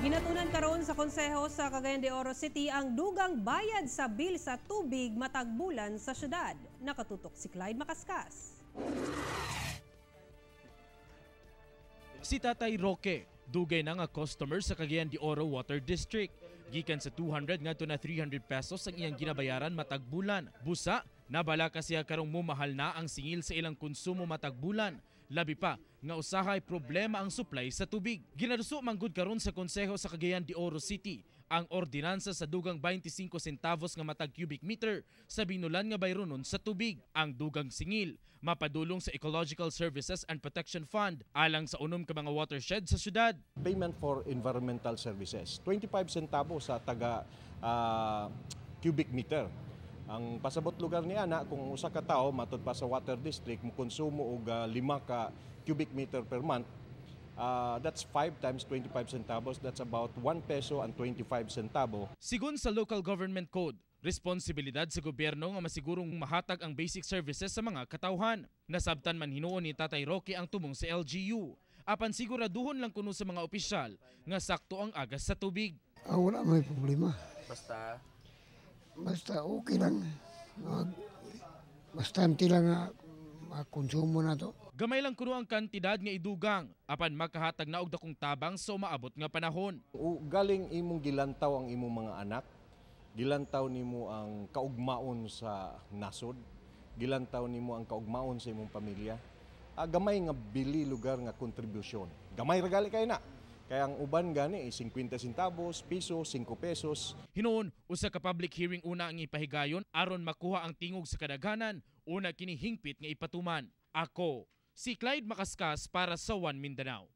Ginatunan karon sa Konseho sa Cagayan de Oro City ang dugang bayad sa bill sa tubig matag bulan sa syudad. Nakatutok si Clyde Makaskas. Si Tatay Roque, dugay na nga customer sa Cagayan de Oro Water District. Gikan sa 200 ngadto na 300 pesos ang iyang ginabayaran matag bulan. Busa, nabalaka siya karong mumahal na ang singil sa ilang konsumo matag bulan. Labi pa nga usahay problema ang supply sa tubig. Ginaduso manggod karon sa Konseho sa Cagayan de Oro City ang ordinansa sa dugang 25 centavos nga matag cubic meter sa binulan nga bayronon sa tubig. Ang dugang singil mapadulong sa Ecological Services and Protection Fund alang sa unom ka mga watershed sa syudad. Payment for environmental services, 25 centavos sa taga cubic meter. Ang pasabot lugar ni ana, kung usa ka tawo matud pa sa water district mokonsumo og 5 ka cubic meter per month, that's 5 times 25 centavos, that's about 1 peso and 25 centavo. Sigon sa Local Government Code, responsibilidad sa gobyerno nga masigurong mahatag ang basic services sa mga katawhan. Nasabtan man hinuon ni Tatay Roque ang tumong sa LGU. Apan siguraduhon lang kuno sa mga opisyal nga sakto ang agas sa tubig. Wala may problema. Basta Basta okay lang. Bastante lang nga makonsumo na to. Gamay lang kuno ang kantidad nga idugang apan makahatag na og dakong tabang sa umaabot nga panahon. O, galing imong gilantaw ang imong mga anak, gilantaw nimo ang kaugmaon sa nasod, gilantaw nimo ang kaugmaon sa imong pamilya. Gamay nga bili lugar nga kontribusyon. Gamay ra gali kay na. Kaya ang uban gani 50 centavos, piso, 5 pesos. Hinuon, usa ka public hearing una ang ipahigayon aron makuha ang tingog sa kadaghanan, una kini hingpit nga ipatuman. Ako, si Clyde Makaskas para sa One Mindanao.